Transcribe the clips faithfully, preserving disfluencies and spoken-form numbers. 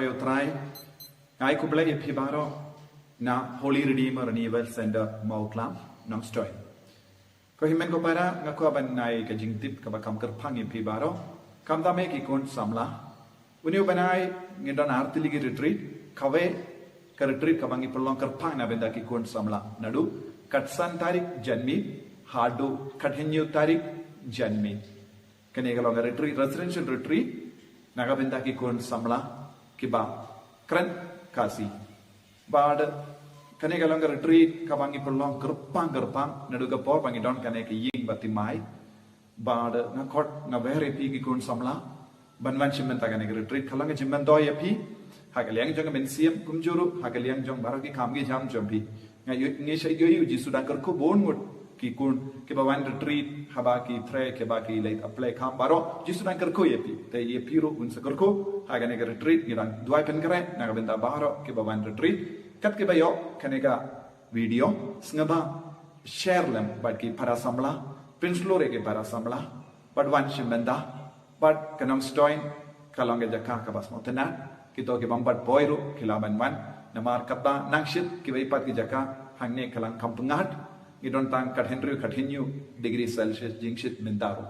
Ïa u Trai, nga ai khublei ïa phi baroh na Holy Redeemer Renewal Center Mawklam, Nongstoiñ. Ko hynmen ko para, nga kwah ban ai ka jingtip kaba kham kyrpang ïa phi baroh. Khamtam ïa ki khun samla. Une u bnai ngin don ar tylli ki retreat, kawei ka retreat kaba ngi pynlong kyrpang na bynta ki khun samla. Naduh khatsan tarik janmiet haduh khathynñiew tarik janmiet. Kane ka long ka retreat, residential retreat, na ka bynta ki khun samla kiba kren Khasi. Bad kane ka long ka retreat kaba ngi pynlong kyrpang kyrpang, naduh ka por ba ngi don kane ka ïing ba thymmai. Bad nga khot, nga wer ïa phi ki khun samla ban wan shim bynta kane ka retreat, ka long ka jingmyntoi ïa phi ha ka liang jong ka mynsiem, kumjuh ruh ha ka liang jong baroh ki kam ki jam jong phi. Nga ïoh, ngi sa ïohi U Jisu dang kyrkhu bun ngut ki khun kiba wan retreat, haba ki trei, kiba ki leit apply kam baroh, U Jisu dang kyrkhu ïa phi. Te ïa phi ruh un sa kyrkhu ha kane ka retreat. Ngi dang duwai pynkhreh na ka bynta baroh kiba wan retreat. Kat kiba ïoh kane ka video, sngewbha share lem bad ki para samla, pynshlur ïa ki para samla bad wan shim bynta. Bad ka Nongstoiñ ka long ka jaka kaba sngewtynnat. Kito ki bym pat poi ruh ki lah ban wan. Namar katba nang shit kiwei pat ki jaka hangne ka long kham pyngngad, ngi don tang khathynriew, khathynñiew degree Celsius jingshit mynta ruh.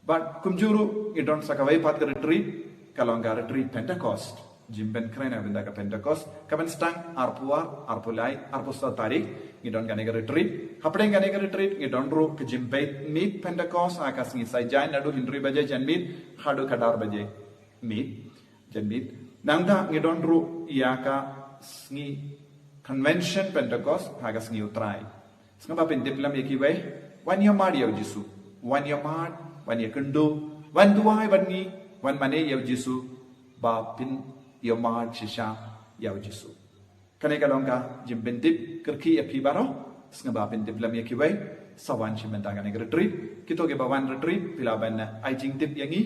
Bad kumjuh ruh ngi don sa kawei pat ka retreat, ka long ka retreat Pentecost. Jingpynkhreh na bynta ka Pentecost, kaban sdang arphew ar, arphew lai, arphew saw tarik, ngi don kane ka retreat. Hapdeng kane ka retreat ngi don ruh ka jingpeit miet Pentecost ha ka sngi Saitjaiñ, naduh hynriew baje janmiet haduh khatar baje miet, janmiet. Nangta ngi don ruh ïa ka sngi convention Pentecost ha ka sngi U Trai. Sngewbha pyntip lem ïa kiwei, wan ïa mad ïa U Jisu. Wan ïa mad, wan ïa kynduh, wan duwai bad ngi, wan mane ïa U Jisu ba phin ïa mad shisha ïa U Jisu. Kane ka long ka jingpyntip kyrkieh ïa phi baroh. Sngewbha pyntip lem ïa kiwei, sa wan shim bynta kane ka retreat. Kito kiba wan retreat, phi lah ban ai jingtip ïa ngi,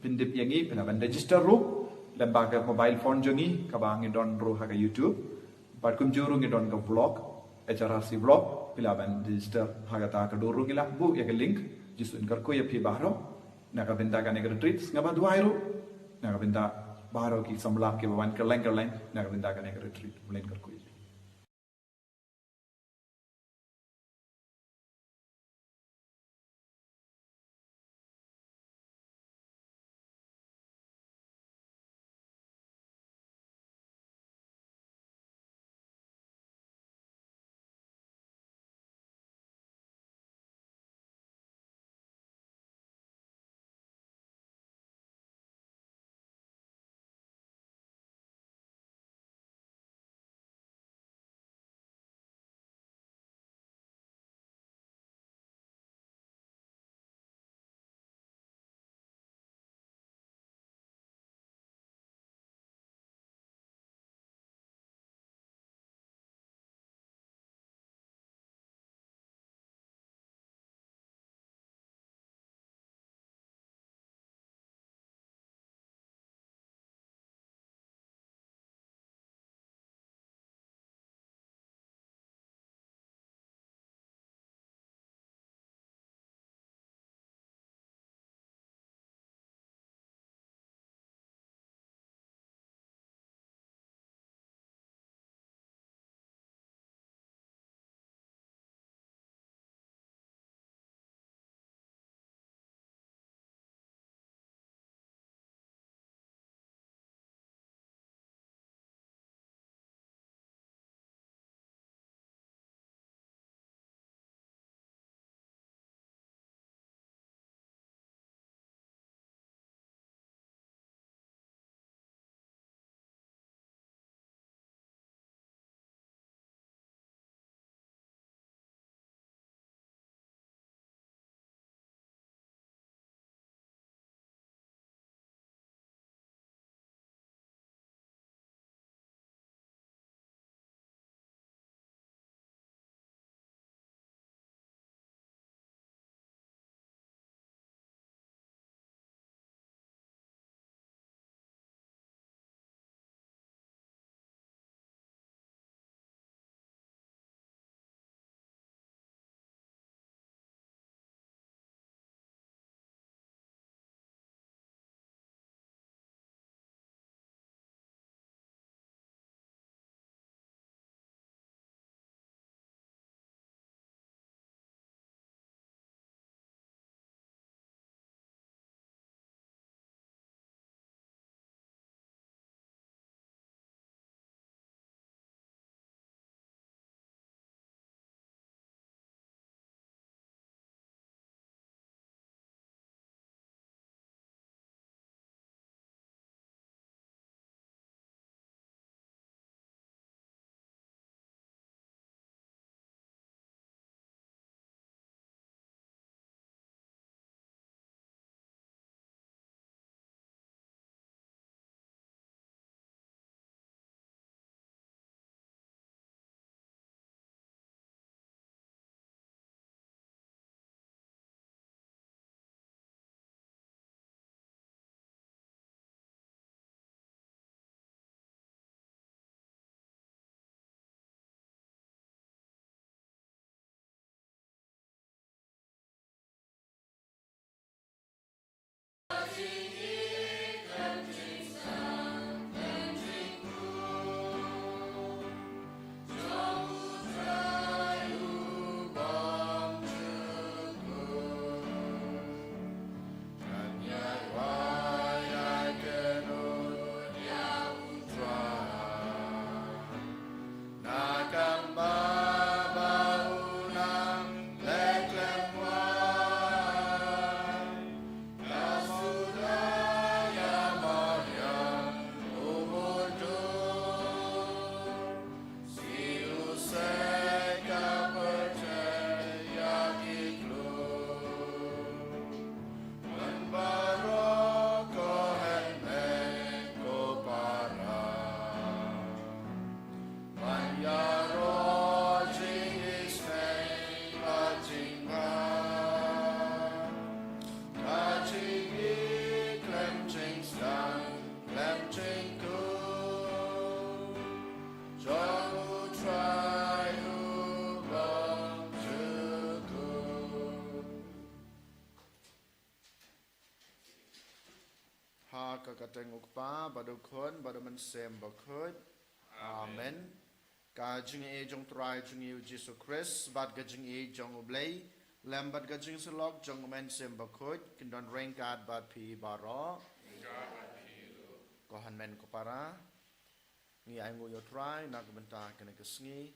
pyntip ïa ngi, phi lah ban register ruh lem bad ka mobile phone jong ngi, kaba ngi don ruh ha ka YouTube. Bad kumjuh ruh ngi don ka vlog, H R R C vlog, phi lah ban register ha kata ka dur ruh, ngi lah buh ïa ka link. Jisu un kyrkhu ïa phi baroh na ka bynta kane ka retreat. Sngewbha duwai ruh na ka bynta baroh ki samla kiba wan kylleng kylleng na ka bynta kane ka retreat. U Blei un kyrkhu ïa phi. Kyrteng u Kpa, bad u Khun, bad u Mynsiem Bakhuid. Amen. Ka jingïeit jong u Trai jong ngi u Jisu Khrist, bad ka jingïeit jong u Blei, lem bad ka jingsyllok jong u Mynsiem Bakhuid, kin don ryngkat bad phi baroh. Ko hynmen ko para, ngi ainguh ïa u Trai na ka bynta kane ka sngi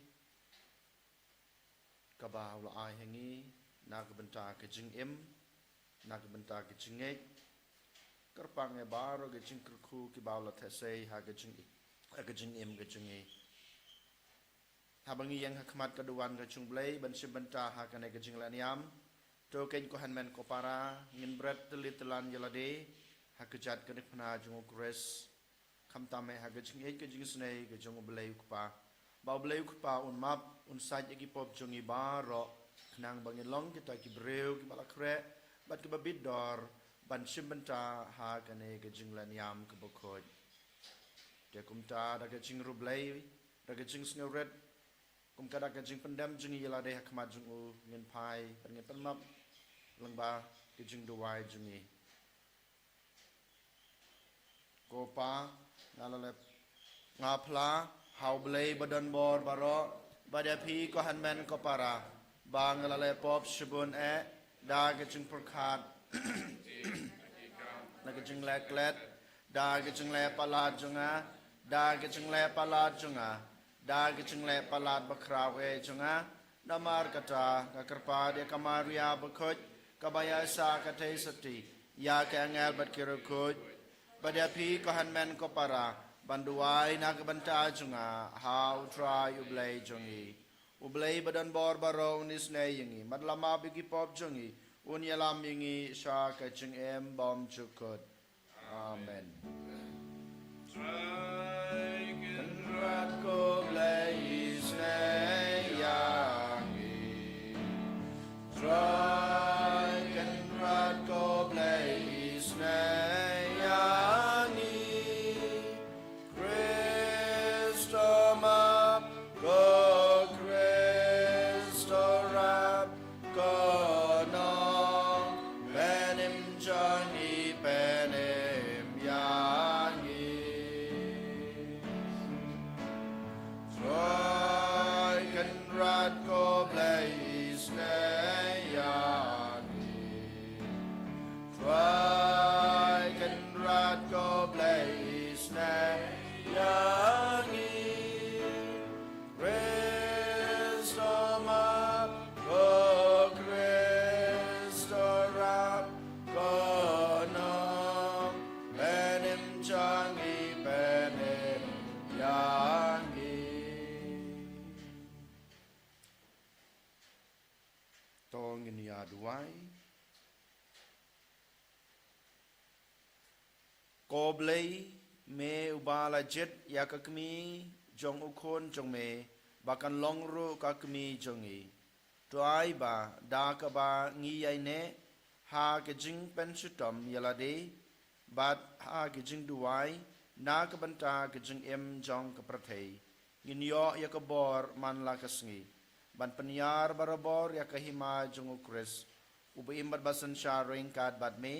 kaba u la ai ha ngi, na ka bynta ka jingim, na ka bynta ka jingngeit. Kyrpang ïa baroh ka jingkyrkhu kiba u la theh sei ha ka jing, ha ka jingim ka jong ngi. Haba ngi ïeng ha khmat ka duwan ka jong u Blei ban shim bynta ha kane ka jingleh niam, to keiñ ko hynmen ko para, ngin bret tylli tyllan ïa lade ha ka jait ka dkhot jong u Khrist. Khamtam eh ha ka jingïeit ka jingisynei ka jong u Blei u Kpa, ba u Blei u Kpa un map, un sait ïa ki pop jong ngi baroh, khnang ba ngin long kita ki briew kiba la khreh bad kiba bit dor ban shim bynta ha kane ka jingleh niam kaba khuid. Te kumta da ka jingriewblei, da ka jingsngewrit, kum ka da ka jingpyndem jong ngi ïa lade ha khmat jong u, ngin phai bad ngin pynmap lyngba ka jingduwai jong ngi. Ko Pa, nga la leh, nga phla ha u Blei ba don bor baroh, bad ïa phi ko hynmen ko para, ba nga la leh pop shibun eh, da ka jingpyrkhat, da ka jingleh klet, da ka jingleh palat jong nga, da ka jingleh palat jong nga, da ka jingleh palat bakhraw eh jong nga. Namar kata, nga kyrpad ïa ka Maria bakhuid, kaba ïaishah katei sati ïa ki angel bad ki riewkhuid, bad ïa phi ko hynmen ko para, ban duwai na ka bynta jong nga ha u Trai u Blei jong ngi. U Blei ba don bor baroh un isynei ïa ngi, bad la map ïa ki pop jong ngi, un ïalam ïa ngi sha ka jingim bymjukut. Amen. Trai Kynrad ko Blei isynei ïa ngi. Trai Kynrad ko Blei isynei ïa ngi. Khrist to map, ko Khrist to rap, ko nongpynim jong ngi pynim ïa ngi. Trai Kynrad ko Blei isynei ïa ngi. Trai Kynrad ko Blei isynei ïa ngi. Khrist to map, ko Khrist to rap, ko nongpynim jong ngi pynim ïa ngi. To ngin ïa duwai. Ko Blei, me uba la jied ïa ka kmie jong u khun jong me, ba kan long ruh ka kmie jong ngi. To ai ba, da kaba ngi ïaineh ha ka jingpynshitom ïa lade, bad ha ka jingduwai na ka bynta ka jingim jong ka pyrthei, ngin ïoh ïa ka bor man la ka sngi ban pynïar barabor ïa ka hima jong u Khrist, uba im bad ba synshar ryngkat bad me,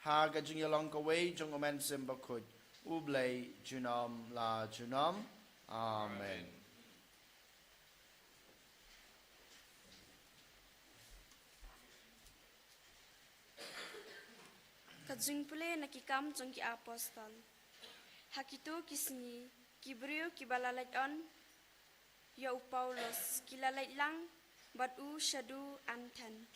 ha ka jingïalong kawei jong u Mynsiem Bakhuid, U Blei junom la junom. Amen. Ka jingpule na ki kam jong ki apostol. Ha kito ki sngi, ki briew kiba la leit on ïa u Paulus, ki la leit lang bad u shaduh Athen.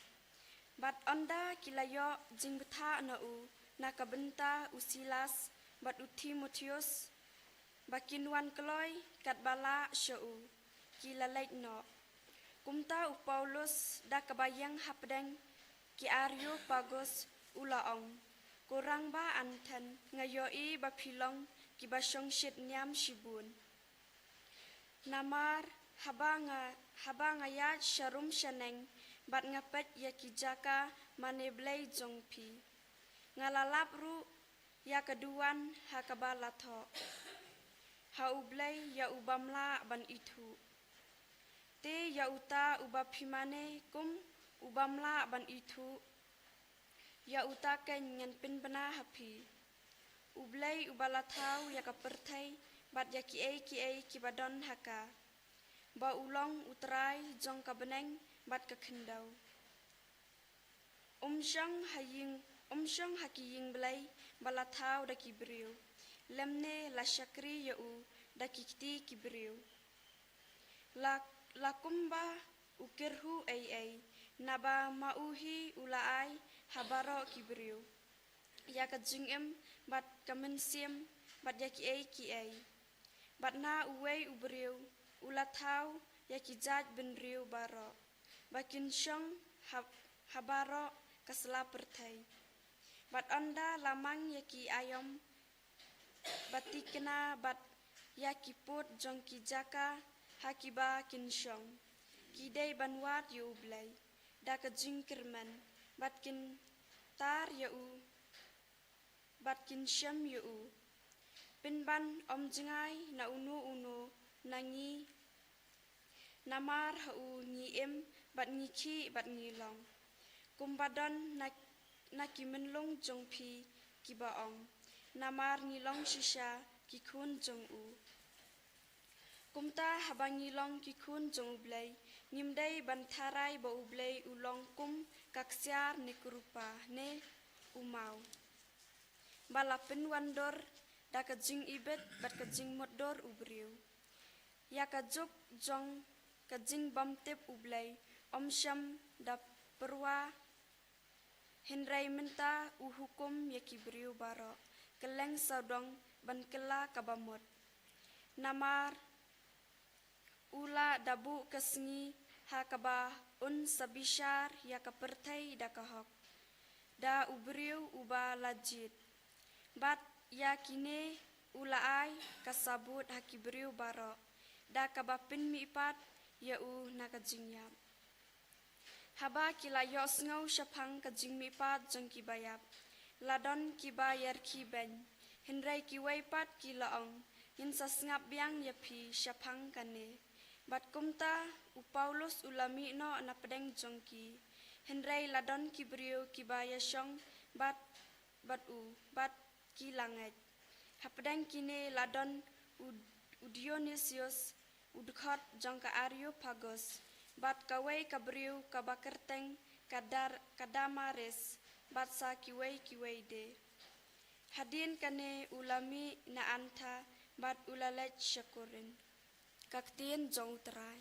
Bad ynda ki la ïoh jingbthah na u, na ka bynta u Silas bad u Timotheus, ba kin wan kloi katba lah sha u, ki la leit noh. Kumta u Paulus da kaba ïeng hapdeng ki Areopagus u la ong, Ko rangbah Athen, nga ïohi ba phi long kiba shongshit niam shibun. Namar haba nga, haba nga ïaid sharum shaneng bad nga peit ïa ki jaka mane blei jong phi, nga la lap ruh ïa ka duwan ha kaba la thoh, Ha U Blei ïa u bym lah ban ithuh. Te ïa uta uba phi mane kum u bym lah ban ithuh, ïa uta keiñ ngan pynbna ha phi. U Blei uba la thaw ïa ka pyrthei bad ïa kiei kiei kiba don ha ka, ba u long u Trai jong ka bneng bad ka khyndew. Um shong ha ïing, um shong ha ki ïing blei ba la thaw da ki briew, lymne la shakri ïa u da ki kti ki briew. La, la kumba u kyrhuh ei ei, naba ma u hi u la ai ha baroh ki briew ïa ka jingim bad ka mynsiem bad ïa kiei kiei. Bad na uwei u briew u la thaw ïa ki jait bynriew baroh ba kin shong ha, ha baroh ka sla pyrthei. Bad ynda la mang ïa ki aïom ba thikna bad ïa ki pud jong ki jaka ha kiba kin shong, ki dei ban wad ïa u Blei da ka jingkyrmen, bad kin tar ïa u, bad kin shem ïa u. Pynban ym jngai na uno uno na ngi, namar ha u ngi im bad ngi khih bad ngi long. Kumba don na, na ki mynlong jong phi kiba ong, namar ngi long shisha ki khun jong u. Kumta haba ngi long ki khun jong u Blei, ngim dei ban tharai ba u Blei u long kum ka ksiar ne ka rupa ne u maw, ba la pynwandur da ka jingibit bad ka jingmutdur u briew. Ïa ka juk jong ka jingbymtip u Blei ym shym da pyrwa, hynrei mynta u hukum ïa ki briew baroh kylleng sawdong ban kylla kaba mut. Namar u la da buh ka sngi ha kaba un sa bishar ïa ka pyrthei da ka hok da u briew uba la jied. Bad ïa kine u la ai ka sabut ha ki briew baroh da kaba pynmihpat ïa u na ka jingïap. Haba ki la ïohsngew shaphang ka jingmihpat jong kiba ïap, la don kiba ïarkhie beiñ, hynrei kiwei pat ki la ong, ngin sa sngap biang ïa phi shaphang kane. Bad kumta u Paulus u la mih noh na pdeng jong ki, hynrei la don ki briew kiba ïashong bad, bad u, bad ki la ngeit. Hapdeng kine la don u, u Dionisius, u dkhot jong ka Areopagus, bad kawei ka briew kaba kyrteng ka Dar-, ka Damaris, bad sa kiwei kiwei de. Hadien kane u la mih na Antha bad u la leit sha Korinth. Ka ktien jong u Trai.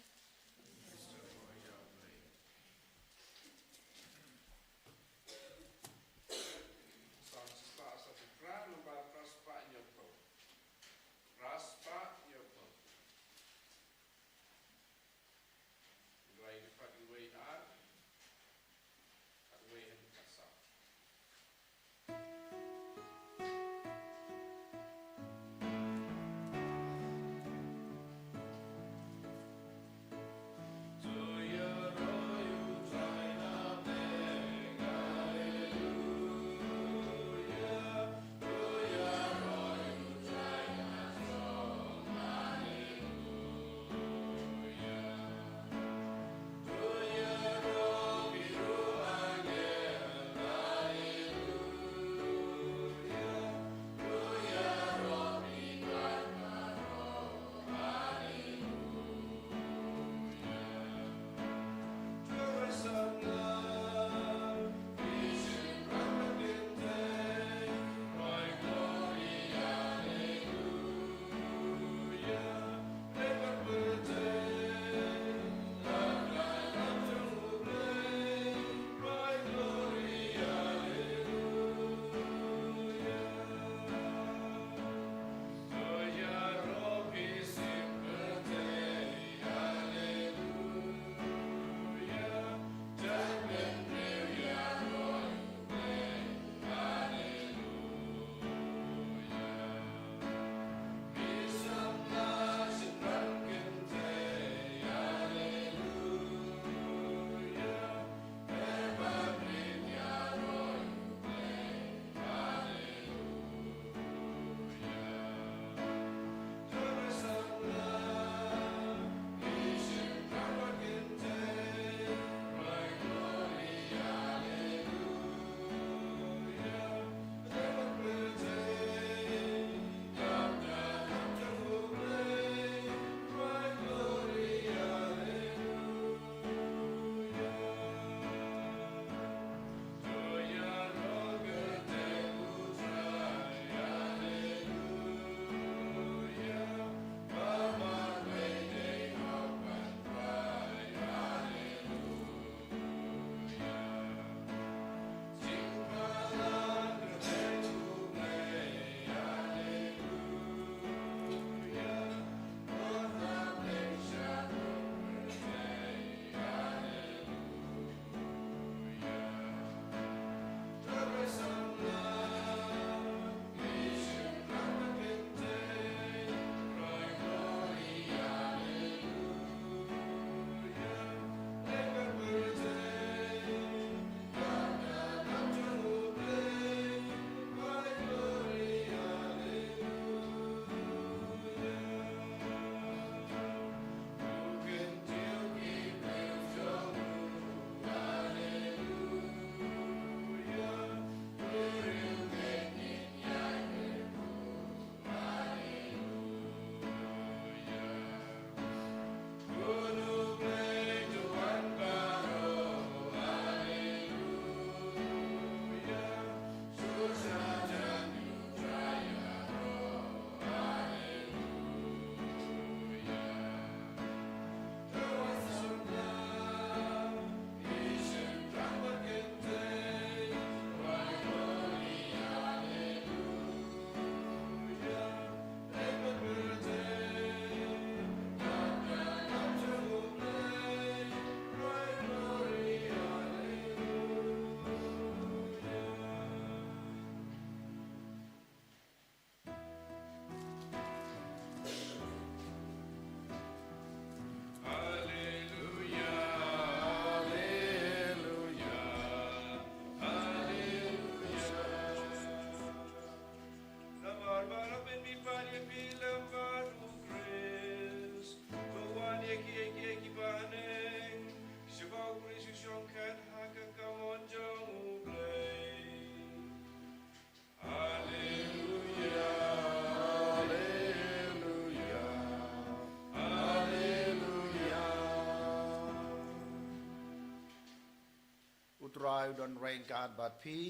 Trai u don ryngkat bad phi.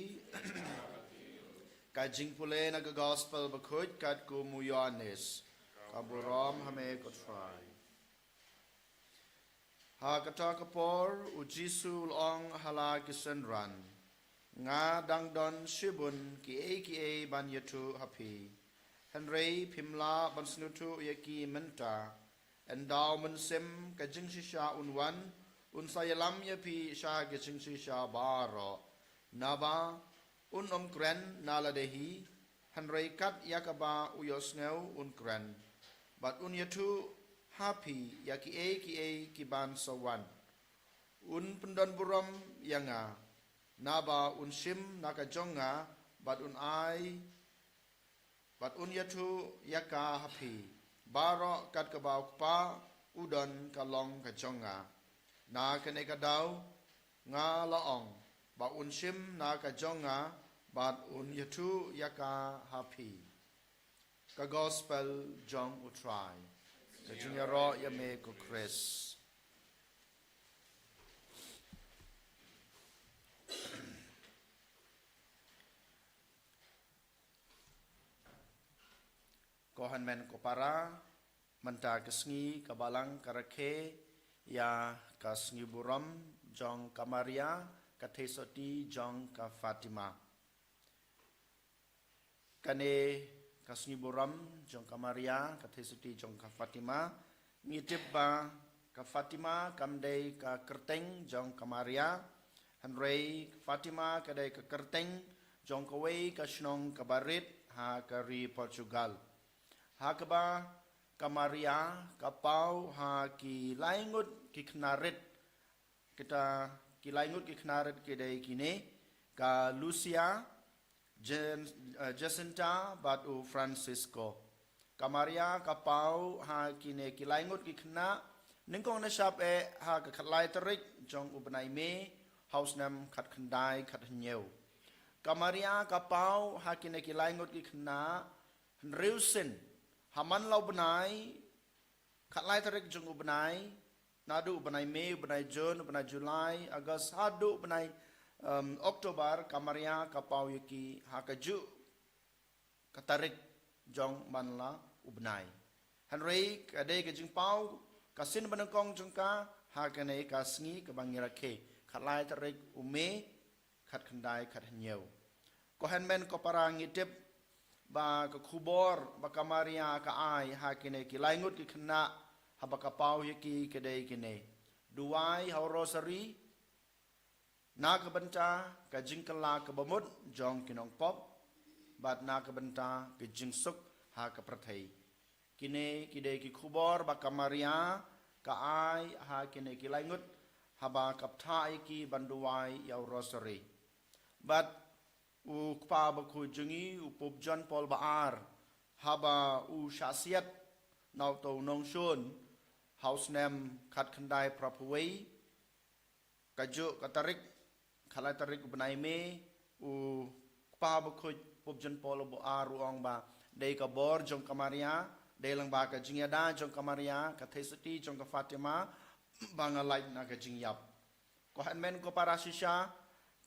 Ka jingpule na ka gospel bakhuid katkum u Ïoannis. Ka burom ha me ko Trai. Ha kata ka por u Jisu u la ong ha la ki synran, nga dang don shibun kiei kiei ban ïathuh ha phi, hynrei phim lah ban sngewthuh ïa ki mynta. Ynda u Mynsiem ka jingshisha un wan, un sa ïalam ïa phi sha ka jingshisha baroh. Naba un ym kren na lade hi, hynrei kat ïa kaba u ïohsngew un kren, bad un ïathuh ha phi ïa kiei kiei ki ban sa wan. Un pyndonburom ïa nga, naba un shim na ka jong nga, bad un ai bad un ïathuh ïa ka ha phi. Baroh kat kaba u Kpa u don ka long ka jong nga. Na kane ka daw nga la ong ba un shim na ka jong nga bad un ïathuh ïa ka ha phi. Ka gospel jong u Trai. Ka jingïaroh ïa me ko Khrist. Ko hynmen ko para, mynta ka sngi ka Balang ka rakhe ïa ka sngi burom jong ka Maria, ka theisotti jong ka Fatima. Kane ka sngi burom jong ka Maria, ka theisotti jong ka Fatima, ngi tip ba ka Fatima kam dei ka kyrteng jong ka Maria, hynrei ka Fatima ka dei ka kyrteng jong kawei ka shnong kaba rit ha ka ri Portugal. Ha kaba ka Maria ka paw ha ki laingut ki khynnah rit. Kita ki laingut ki khynnah rit ki dei kine, ka Lucia, Jen-, eh, Jacinta bad u Francisco. Ka Maria ka paw ha kine ki laingut ki khynnah nyngkong na shap eh ha ka khatlai tarik jong u bnai May, ha u snem khatkhyndai khathynñiew. Ka Maria ka paw ha kine ki laingut ki khynnah hynriew sien, ha man la u bnai, khatlai tarik jong u bnai, naduh u bnai May, u bnai June, u bnai July, August, haduh u bnai, em, October, ka Maria ka paw ïa ki ha kajuh ka tarik jong man la u bnai. Hynrei ka dei ka jingpaw ka sien banyngkong jong ka ha kane ka sngi kaba ngi rakhe, khatlai tarik u May, khatkhyndai khathynñiew. Ko hynmen ko para, ngi tip ba ka khubor ba ka Maria ka ai ha kine ki laingut ki khynnah haba ka paw ïa ki ka dei kine: duwai ha u Rosari na ka bynta ka jingkylla kaba mut jong ki nongpop bad na ka bynta ka jingsuk ha ka pyrthei. Kine ki dei ki khubor ba ka Maria ka ai ha kine ki laingut haba ka bthah ïa ki ban duwai ïa u Rosari. Bad u Kpa Bakhuid jong ngi, u Pope John Paul ba ar, haba u shah siat na uto u nongshun ha u snem khatkhyndai phraphew wei, kajuh ka tarik, khatlai tarik u bnai May, u Kpa Bakhuid Pope John Paul ba ar u ong ba dei ka bor jong ka Maria, dei lang ba ka jingïada jong ka Maria, ka theisotti jong ka Fatima, ba nga lait na ka jingïap. Ko hynmen ko para, shisha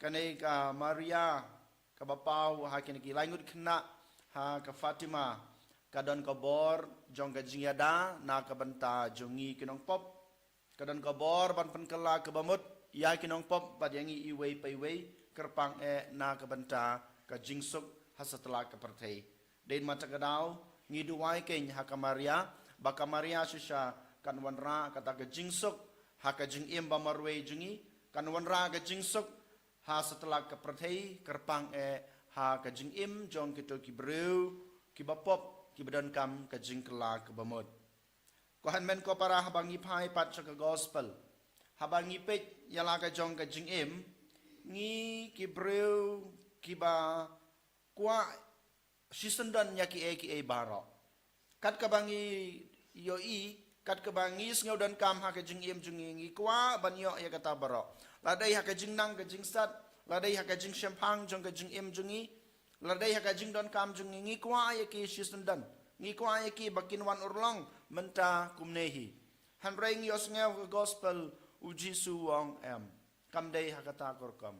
kane ka Maria kaba paw ha kine ki laingut khynnah ha ka Fatima ka don ka bor jong ka jingïada na ka bynta jong ngi ki nongpop. Ka don ka bor ban pynkylla kaba mut ïa ki nongpop bad ïa ngi iwei pa iwei, kyrpang eh na ka bynta ka jingsuk ha satlak ka pyrthei. Dei na kata ka daw ngi duwai keiñ ha ka Maria, ba ka Maria shisha kan wanrah kata ka jingsuk ha ka jingim ba marwei jong ngi, kan wanrah ka jingsuk ha satlak ka pyrthei, kyrpang eh ha ka jingim jong kito ki briew kiba pop, kiba donkam ka jingkylla kaba mut. Ko hynmen ko para, haba ngi phai pat sha ka gospel, haba ngi peit ïa la ka jong ka jingim, ngi ki briew kiba kwah shisyndon ïa kiei kiei baroh. Kat kaba ngi ïohi, kat kaba ngi sngew donkam ha ka jingim jong ngi, ngi kwah ban ïoh ïa kata baroh. La dei ha ka jingnang ka jingsat, la dei ha ka jingshemphang jong ka jingim jong ngi, la dei ha ka jingdonkam jong ngi, ngi kwah ïa ki shisyndon, ngi kwah ïa ki ba kin wan urlong mynta kumne hi. Hynrei ngi ïohsngew ka gospel, u Jisu u ong em, kam dei ha kata ka rukom.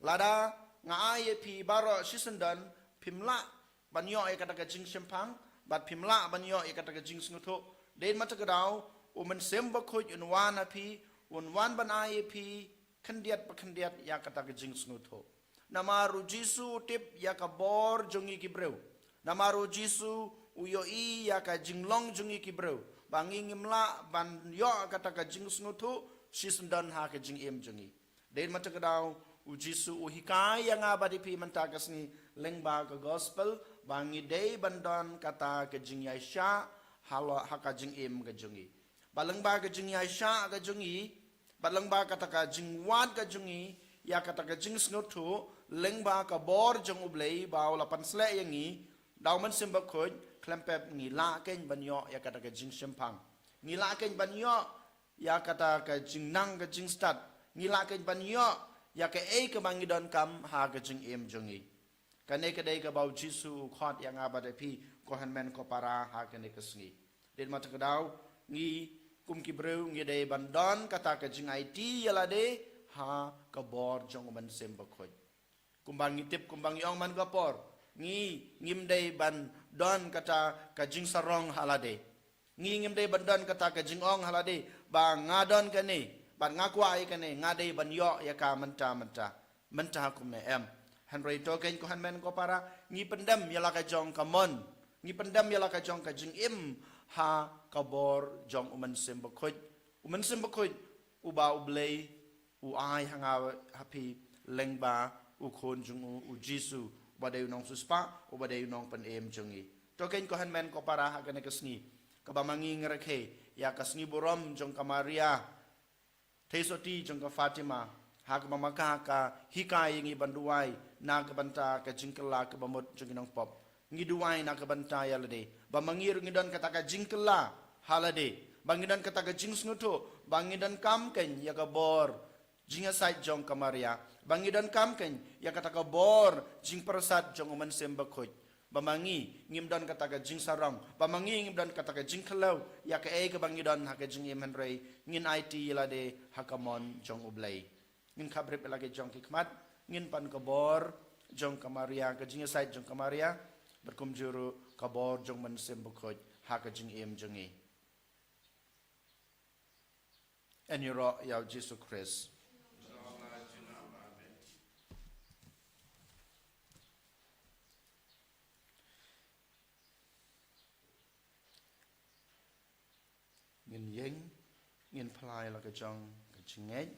Lada nga ai ïa phi baroh shisyndon, phim lah ban ïoh ïa kata ka jingshemphang, bad phim lah ban ïoh ïa kata ka jingsngewthuh. Dei namar kata ka daw, u Mynsiem Bakhuid un wan ha phi, un wan ban ai ïa phi khyndiat pa khyndiat ïa kata ka jingsngewthuh. Namar u Jisu u tip ïa ka bor jong ngi ki briew. Namar u Jisu u ïohi ïa ka jinglong jong ngi ki briew, ba ngi ngim lah ban ïoh kata ka jingsngewthuh shisyndon ha ka jingim jong ngi. Dei namar kata ka daw, u Jisu u hikai ïa nga bad ïa phi mynta ka sngi lyngba ka gospel, ba ngi dei ban don kata ka jingïaishah halor, ha ka jingim ka jong ngi. Bad lyngba ka jingïaishah ka jong ngi, bad lyngba kata ka jingwad ka jong ngi ïa kata ka jingsngewthuh, lyngba ka bor jong U Blei ba u la pynsleh ïa ngi da u Mynsiem Bakhuid, khlem pep ngi lah kein ban ïoh ïa kata ka jingshemphang. Ngi lah kein ban ïoh ïa kata ka jingnang ka jingstad. Ngi lah kein ban ïoh ïa kaei kaba ngi donkam ha ka jingim jong ngi. Kane ka dei kaba u Jisu u khot ïa nga bad ïa phi, ko hynmen ko para, ha kane ka sngi. Dei namar kata ka daw, ngi kum ki briew ngi dei ban don kata ka jingaiti ïa lade ha ka bor jong u Mynsiem Bakhuid. Kumba ngi tip, kumba ngi ong man ka por, ngi ngim dei ban don kata ka jingsarong ha lade. Ngi ngim dei ban don kata ka jingong ha lade ba nga don kane, bad nga kwah ïa kane, nga dei ban ïoh ïa ka mynta mynta, mynta kumne, em. Hynrei to kein ko hynmen ko para, ngi pyndem ïa la ka jong ka mon, ngi pyndem ïa la ka jong ka jingim ha ka bor jong u Mynsiem Bakhuid. U Mynsiem Bakhuid uba U Blei u ai ha nga ha phi lyngba u Khun jong u, u Jisu, uba dei u nongsiewspah, uba dei u nongpynim jong ngi. To kein ko hynmen ko para, ha kane ka sngi kaba ma ngi ngi rakhe ïa ka sngi burom jong ka Maria Theisotti jong ka Fatima, ha kaba ma ka ka hikai ïa ngi ban duwai na ka bynta ka jingkylla kaba mut jong ki nongpop. Ngi duwai na ka bynta ïa lade, ba ma ngi ruh ngi don kata ka jingkylla ha lade, ba ngi don kata ka jingsngewthuh ba ngi donkam kein ïa ka bor jingïasaid jong ka Maria, ba ngi donkam kein ïa kata ka bor jingpyrsad jong u Mynsiem Bakhuid. Ba ma ngi ngim don kata ka jingsarong, ba ma ngi ngim don kata ka jingkhlaw ïa kaei kaba ngi don ha ka jingim, hynrei ngin aiti ïa lade ha ka mon jong U Blei. Ngin khapbrip ïa la ka jong ki khmat, ngin pan ka bor jong ka Maria, ka jingïasaid jong ka Maria, bad kumjuh ruh ka bor jong u Mynsiem Bakhuid ha ka jingim jong ngi. Yn ïaroh ïa u Jisu Khrist. Ngin ïeng, ngin phla ïa la ka jong ka jingngeit.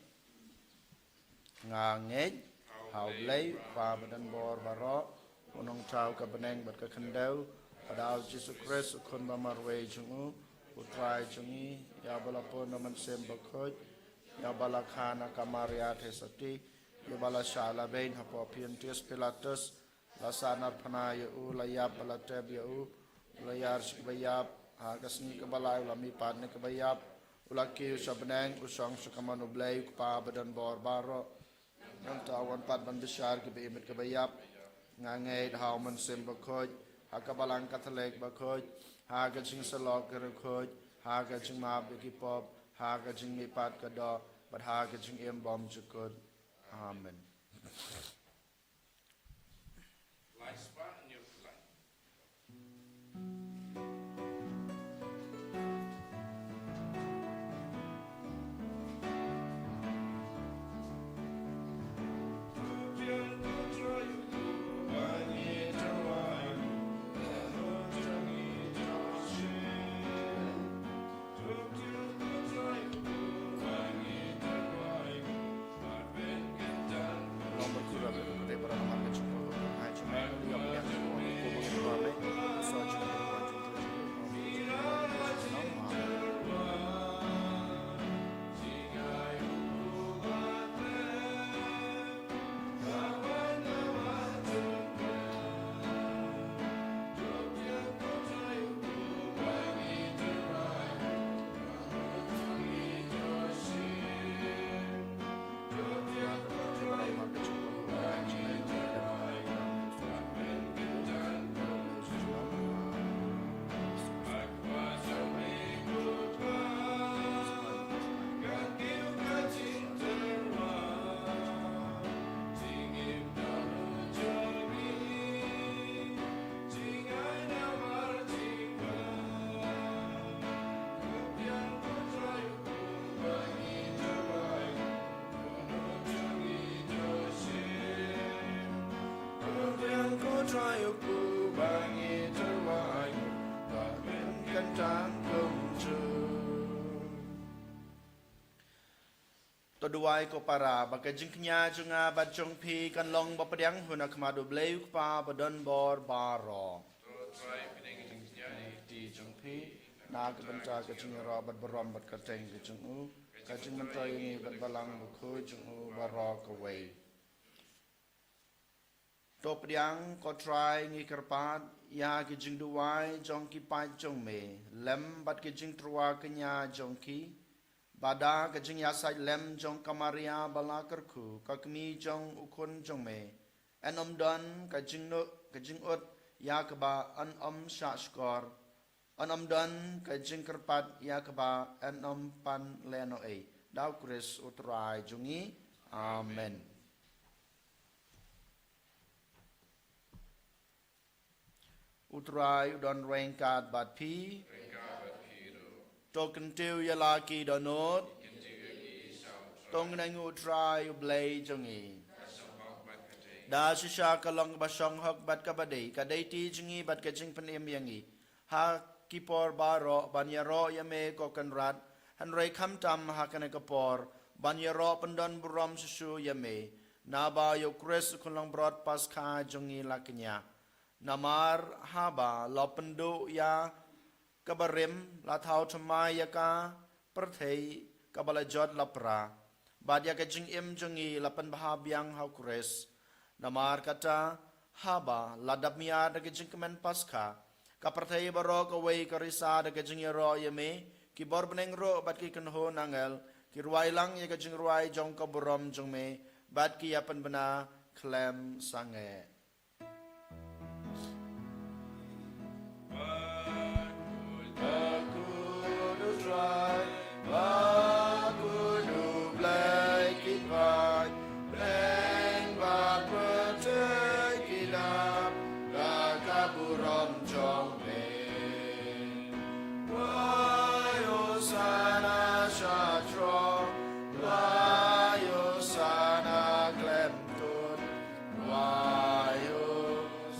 Nga ngeit ha U Blei, Kpa badonbor baroh, u nongthaw ka bneng bad ka khyndew, bad ha u Jisu Khrist, u Khun ba marwei jong u, u Trai jong ngi, ïa uba la pun da u Mynsiem Bakhuid, ïa uba la kha na ka Maria Theisotti, ïa uba la shah la beiñ hapoh Pontius Pilatus, la sahnarphna ïa u, la ïap bad la tep ïa u, u la ïar sha kaba ïap, ha ka sngi kaba lai u la mihpat na kaba ïap, u la kiew sha bneng, u shong sha kamon U Blei, u Kpa badonbor baroh. Nangta u wan pat ban bishar kiba im bad kiba ïap. Nga ngeit ha u Mynsiem Bakhuid, ha ka Balang Katholik bakhuid, ha ka jingsyllok ki riewkhuid, ha ka jingmap ïa ki pop, ha ka jingmihpat ka doh, bad ha ka jingim bymjukut. Amen. Duwai ko para, ba ka jingkñia jong nga bad jong phi kan long ba pdiang hun ha khmat U Blei U Kpa ba don bor baroh. Ti jong phi, na ka bynta ka jingïaroh bad burom bad kyrteng ka jong U, ka jingmyntoi ïa ngi bad Balang Bakhuid jong U baroh kawei. To pdiang ko Trai, ngi kyrpad ïa ki jingduwai jong ki paid jong me lem bad ki jingtyrwa kñia jong ki, ba da ka jingïasaid lem jong ka Maria ba la kyrkhu, ka kmie jong U Khun jong me, yn ym don ka jingno, ka jingud ïa kaba yn ym shah shkor, yn ym don ka jingkyrpad ïa kaba yn ym pan lehnohei. Da U Khrist U Trai jong ngi. Amen. U Trai u don ryngkat bad phi. To kyntiew ïa la ki dohnud. To ngin ainguh U Trai U Blei jong ngi. Da shisha ka long kaba shong hok bad kaba dei, ka dei ti jong ngi bad ka jingpynim ïa ngi ha ki por baroh ban ïaroh ïa me ko Kynrad, hynrei khamtam ha kane ka por ban ïaroh pyndon burom shuh shuh ïa me, naba ïa U Khrist U Khun Langbrot Paskha jong ngi la kñia. Namar haba la pynduh ïa kaba rim, la thaw thymmai ïa ka pyrthei kaba la jot la pra, bad ïa ka jingim jong ngi la pynbha biang ha U Khrist. Namar kata, haba la dap mïa da ka jingkmen Paskha, ka pyrthei baroh kawei ka risa da ka jingïaroh ïa me, ki bor bneng ruh bad ki kynhun angel ki rwai lang ïa ka jingrwai jong ka burom jong me, bad ki ïa pynbna khlem sangeh.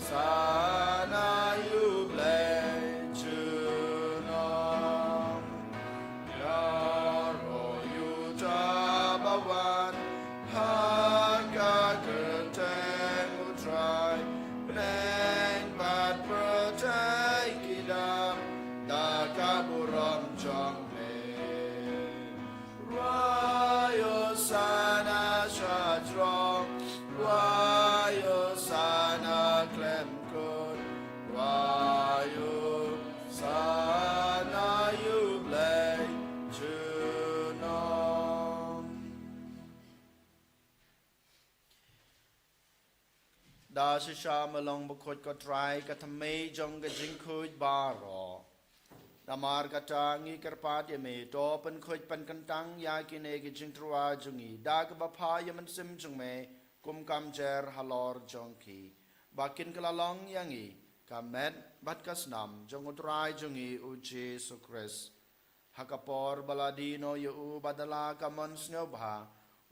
Sana ïa U Blei junom. Ïaroh ïa uta ba wan ha ka kyrteng U Trai. Bneng bad pyrthei ki dap da ka burom jong me. Rwai Hosana sha jrong, rwai Hosana khlem kut, rwai Hosana ïa U Blei junom. Da shisha me long bakhuid ko Trai, ka thymmei jong ka jingkhuid baroh. Namar kata ngi kyrpad ïa me, to pynkhuid pynkyntang ïa kine ki jingtyrwa jong ngi da kaba phah ïa u Mynsiem jong me, kum ka mjer halor jong ki, ba kin kylla long ïa ngi ka met bad ka snam jong U Trai jong ngi U Jisu Khrist. Ha ka por ba la die noh ïa u bad da la ka mon sngewbha,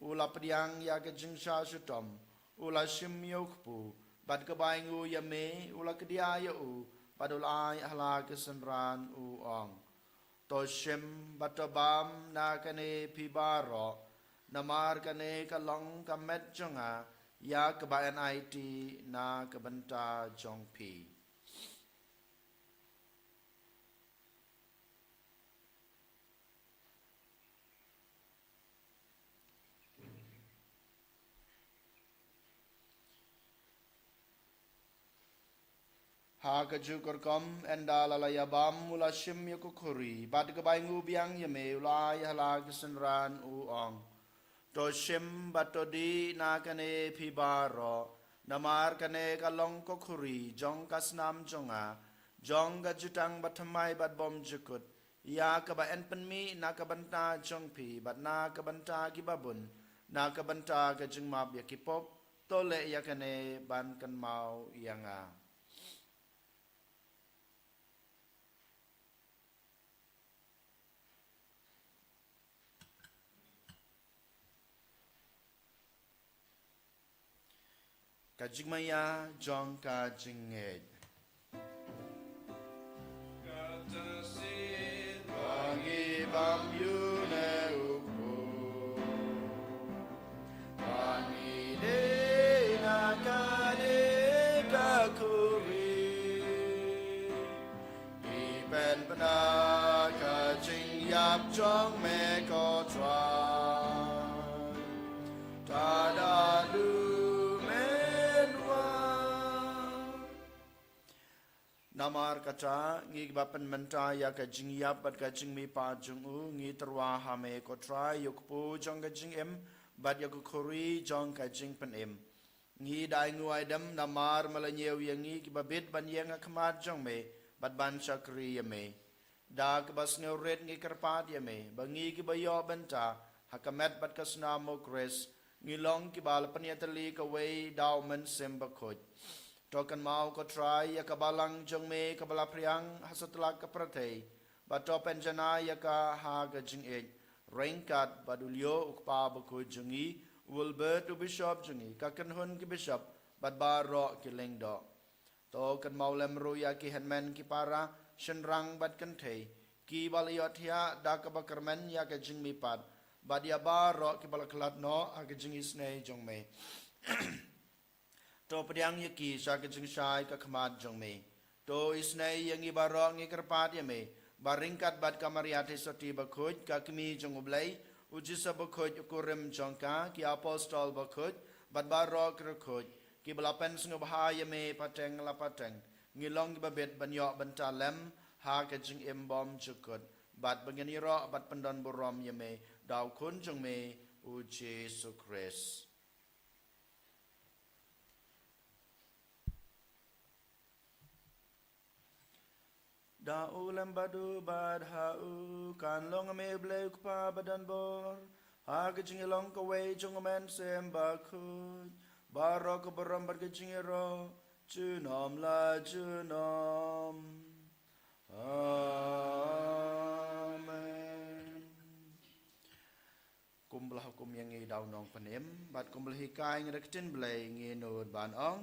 u la pdiang ïa ka jingshah shitom, u la shim ïa u kpu, bad kaba ainguh ïa me, u la kdiah ïa u, bad u la ai ha la ki synran, u ong: To shim bad to bam na kane phi baroh, namar kane ka long ka met jong nga, ïa kaba yn aiti na ka bynta jong phi. Ha kajuh ka rukom, ynda la la ïa bam, u la shim ïa ka khuri, bad kaba ainguh biang ïa me, u la ai ha la ki synran, u ong: To shim bad to dih na kane phi baroh, namar kane ka long ka khuri jong ka snam jong nga, jong ka jutang bathymmai bad bymjukut, ïa kaba yn pynmih na ka bynta jong phi bad na ka bynta kiba bun, na ka bynta ka jingmap ïa ki pop. To leh ïa kane ban kynmaw ïa nga. Ka jingmaïa jong ka jingngeit. Kata shisien ba ngi bam ïa une u kpu. me ko Trai. Ta da du men wa. Namar kata, ngi kiba pynmynta ïa ka jingïap bad ka jingmihpat jong u, ngi tyrwa ha me ko Trai, ïa u kpu jong ka jingim, bad ïa ka khuri jong ka jingpynim. Ngi dei nguid em namar me la ñiew ïa ngi kiba bit ban ïeng ha khmat jong me, bad ban shakri ïa me. Da kaba sngewrit ngi kyrpad ïa me, ba ngi kiba ïoh bynta, ha ka met bad ka snam u Khrist, ngi long kiba la pynïatylli kawei da u Mynsiem Bakhuid. To kynmaw ko Trai ïa ka balang jong me kaba la phriang ha satlak ka pyrthei, bad to pynjanai ïa ka ha ka jingïeit, ryngkat bad u Leo u Kpa Bakhuid jong ngi, u Wilbert u Bishop jong ngi, ka kynhun ki Bishop, bad baroh ki lyngdoh. To kynmaw lem ruh ïa ki hynmen ki para, shynrang bad kynthei, kiba la ïohthiah da kaba kyrmen ïa ka jingmihpat, bad ïa baroh kiba la khlad noh ha ka jingisynei jong me. To pdiang ïa ki sha ka jingshai ka khmat jong me. To isynei ïa ngi baroh ngi kyrpad ïa me, ba ryngkat bad ka Maria Theisotti Bakhuid, ka Kmie jong u Blei, u Joseph Bakhuid u kurim jong ka, ki Apostol Bakhuid, bad baroh ki riewkhuid, kiba la pynsngewbha ïa me pateng la pateng, ngi long kiba bit ban ïoh bynta lem ha ka jingim bymjukut, bad ba ngin ïaroh bad pyndonburom ïa me da u Khun jong me u Jisu Khrist. Da u lem bad u bad ha u, kan long ha me u Blei u Kpa badonbor, ha ka jingïalong kawei jong u Mynsiem Bakhuid, baroh ka burom bad ka jingïaroh, junom la junom. Amen. Kumba la hukum ïa ngi da u Nongpynim, bad kumba la hikai ngi da ka ktien Blei, ngin nud ban ong: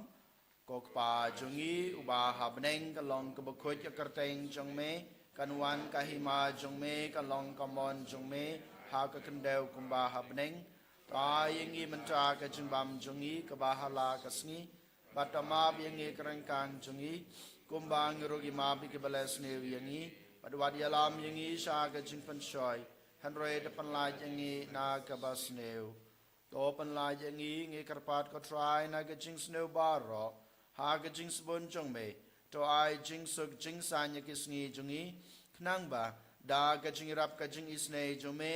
Ko Kpa jong ngi uba ha bneng, ka long kaba khuid ka kyrteng jong me, kan wan ka hima jong me, kan long ka mon jong me, ha ka khyndew kumba ha bneng. To ai ïa ngi mynta ka jingbam jong ngi kaba ha la ka sngi, bad to map ïa ngi ki ryngkang jong ngi, kumba ngi ruh ngi map ïa kiba leh sniew ïa ngi, bad wat ïalam ïa ngi sha ka jingpynshoi, hynrei to pynlait ïa ngi na kaba sniew. To pynlait ïa ngi, ngi kyrpad ko Trai, na ka jingsniew baroh, ha ka jingsbun jong me, to ai jingsuk jingsaiñ ïa ki sngi jong ngi, khnang ba da ka jingïarap ka jingisynei jong me,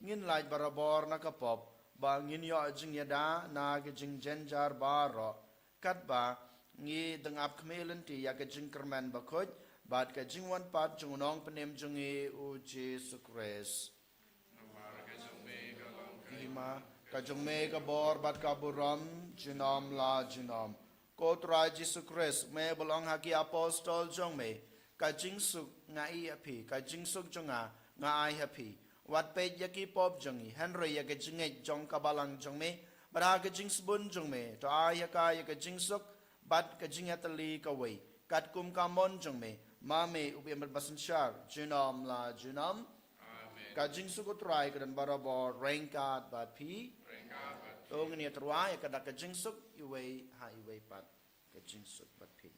ngin lait barabor na ka pop, ba ngin ïoh jingïada na ka jingjynjar baroh, katba ngi dang ap khmih lynti ïa ka jingkyrmen bakhuid bad ka jingwan pat jong u Nongpynim jong ngi u Jisu Khrist. Namar ka jong me ka long ka hima, ka jong me ka bor bad ka burom, junom la junom. Ko Trai Jisu Khrist, me ba la ong ha ki apostol jong me: Ka jingsuk nga ai ha phi, ka jingsuk jong nga nga ai ha phi. Wat peit ïa ki pop jong ngi, hynrei ïa ka jingngeit jong ka balang jong me, bad ha ka jingsbun jong me, to ai ha ka ïa ka jingsuk bad ka jingïatylli kawei, katkum ka mon jong me, ma me u ba im bad ba synshar junom la junom. Amen. Ka jingsuk u Trai ka don barabor ryngkat bad phi. Ryngkat bad phi. To ngin ïa tyrwa ïa ka da ka jingsuk iwei ha iwei pat. Ka jingsuk bad phi.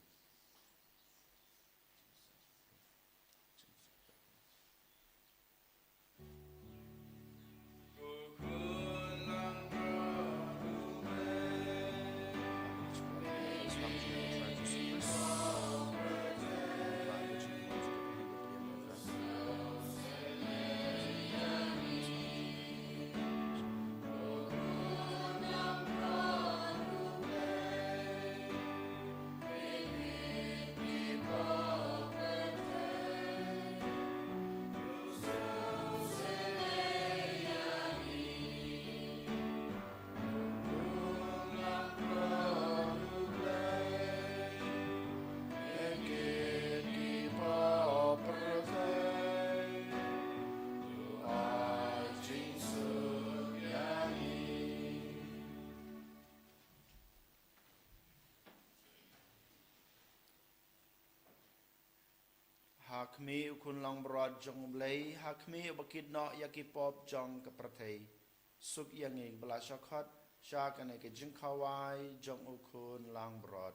Ha khmih u Khun Langbrot jong U Blei, ha khmih uba kit noh ïa ki pop jong ka pyrthei, suk ïa ngi ba la shah khot sha kane ka jingkhawai jong u Khun Langbrot.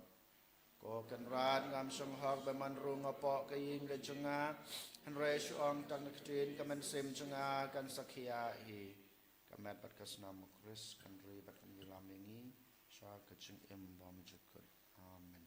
Ko Kynrad, ngam shong hok ba man ruh nga poh ka ïing ka jong nga, hynrei shu ong tang da ka ktien, ka mynsiem jong nga kan sa khiah hi. Ka met bad ka snam u Khrist kan ri bad kan ïalam ïa ngi sha ka jingim bymjukut. Amen.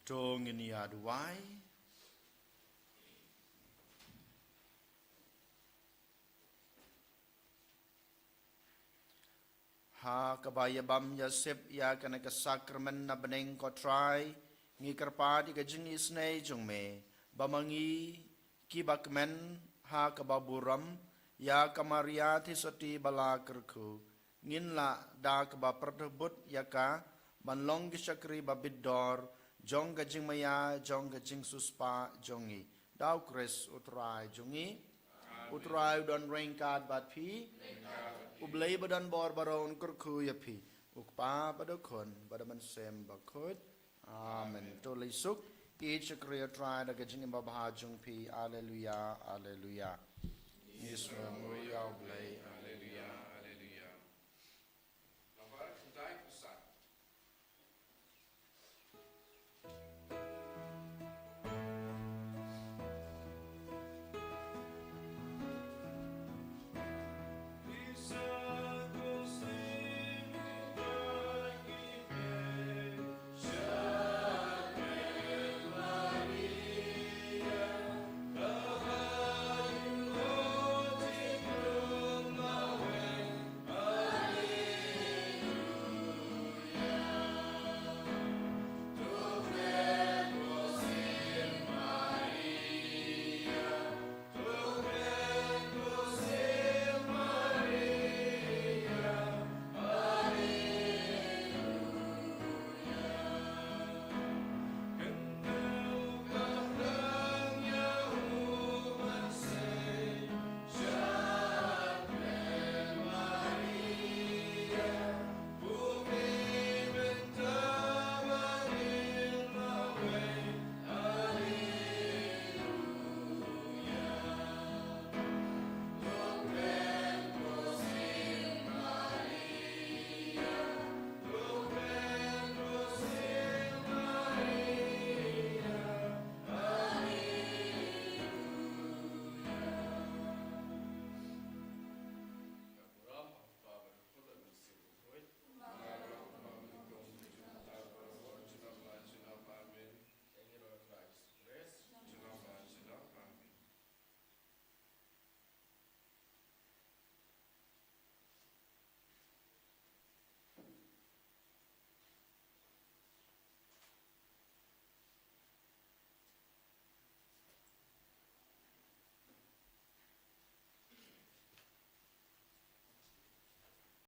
To ngin ïa duwai. Ha kaba ïabam ïasep ïa kane ka sakramen na bneng, ko Trai, ngi kyrpad ïa ka jingisynei jong me, ba ma ngi kiba kmen ha kaba burom ïa ka Maria Theisotti ba la kyrkhu, ngin lah da kaba pyrthuh bud ïa ka ban long ki shakri ba bit dor jong ka jingmaïa jong ka jingsiewspah jong ngi. Da U Khrist U Trai jong ngi. U Trai u don ryngkat bad phi. U Blei ba don bor baroh un kyrkhu ïa phi. U Kpa bad U Khun bad U Mynsiem Bakhuid. Amen. To leit suk, ïeit shakri ïa U Trai da ka jingim babha jong phi. Alleluia, alleluia. Ngi sngewbha ïa U Blei.